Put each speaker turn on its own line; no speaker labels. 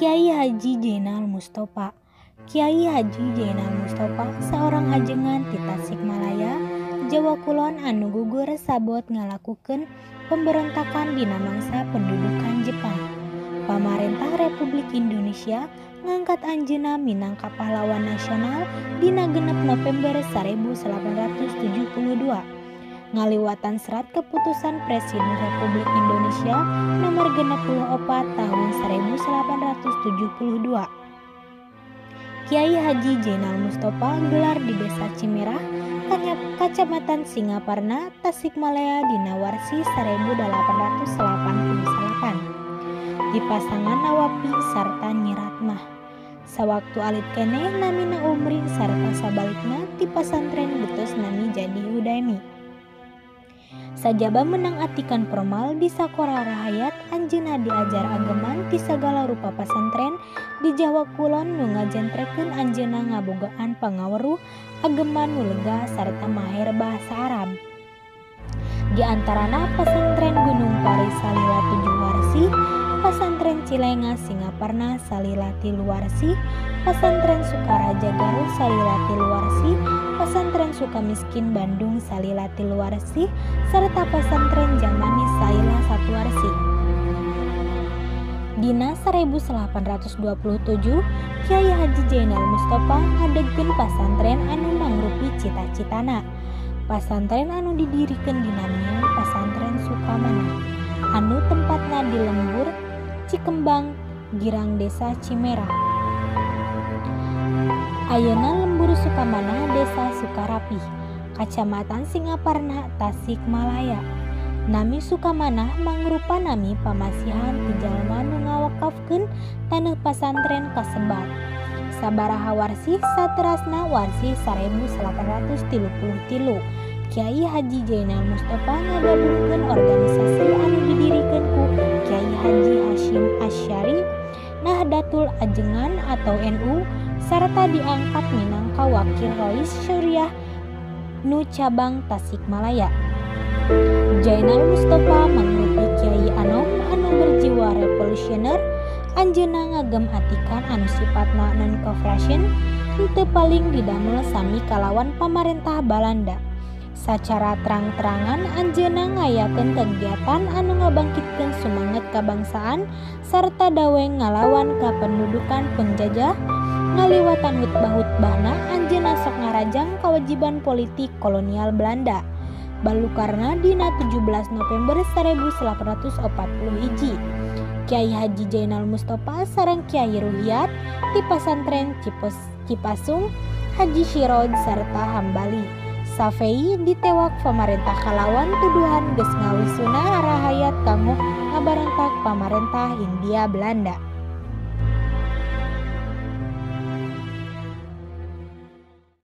Kiai Haji Zainal Mustafa. Kiai Haji Zainal Mustafa saurang ajengan ti Tasikmalaya, Jawa Kulon anu gugur sabot ngalakukeun pemberontakan dina mangsa pendudukan Jepang. Pamarentah Republik Indonesia ngangkat anjeunna minangka pahlawan nasional dina 6 November 1872. Ngaliwatan Serat Keputusan Presiden Republik Indonesia Nomor 64 Tahun 1872. Kiai Haji Zainal Mustafa gelar di Desa Cimerah, Kacamatan Singaparna, Tasikmalaya dina warsi 1888. Di pasangan Nawapi sarta Nyi Ratmah. Sawaktu alit keneh namina Umri sarta sabalikna ti pasantren geus nami jadi Hudaimi. Sajaba menang atikan formal di sakola rahayat, anjeunna diajar ageman ti sagala rupa pasantren di Jawa Kulon nu ngajentrekeun anjeunna ngabogaan pangaweruh ageman nu lega sarta maher bahasa Arab. Di antarana Pasantren Gunung Pari salila 7 warsi, Pasantren Cilenga Singaparna salila 3 warsi, Pasantren Sukaraja Garut salila 3 warsi, Pasantren Sukamiskin Bandung salila 3 warsi, serta Pasantren Jamanis salila 1 warsi. Dina 1827, Kiai Haji Zainal Mustafa ngadegkeun pasantren anu mangrupi cita-citana. Pasantren anu didirikeun dinamian Pasantren Sukamanah, anu tempatna di Lembur Cikembang, Girang Desa Cimerah. Ayeuna Lembur Sukamanah Desa Sukarapih, Kacamatan Singaparna, Tasikmalaya. Nami Sukamanah mangrupa nami pamasihan ti jalma nu ngawakafkeun taneuh pasantren kasebat. Sabaraha warsi saterasna warsi 1833. Kiai Haji Zainal Mustafa ngagabungkeun organisasi anu didirikeun ku Kiai Haji Hasyim Asy'ari Nahdlatul Ajengan atau NU sarta diangkat minangka Wakil Rois Syuriah nu cabang Tasikmalaya. Zainal Mustafa mangrupi kiai anom anu berjiwa revolusioner. Anjeunna ngagem atikan anu sipatna non-cooperation henteu paling didamel sami kalawan pamarentah Balanda. Sacara terang-terangan anjeunna ngayakeun kegiatan anu ngabangkitkeun sumanget kabangsaan sarta daweng ngalawan kapendudukan penjajah. Ngaliwatan hutbah-hutbahna anjeunna sok ngarajang kewajiban politik kolonial Belanda. Balukarna dina 17 November 1841, Kiai Haji Zainal Mustafa sareng Kiai Ruhiyat ti Pasantren Cipasung, Haji Syiroj sarta Hambali Safei ditewak pamarentah kalawan tuduhan geus ngawisuna rahayat kanggo ngabarontak pamarentah Hindia Belanda.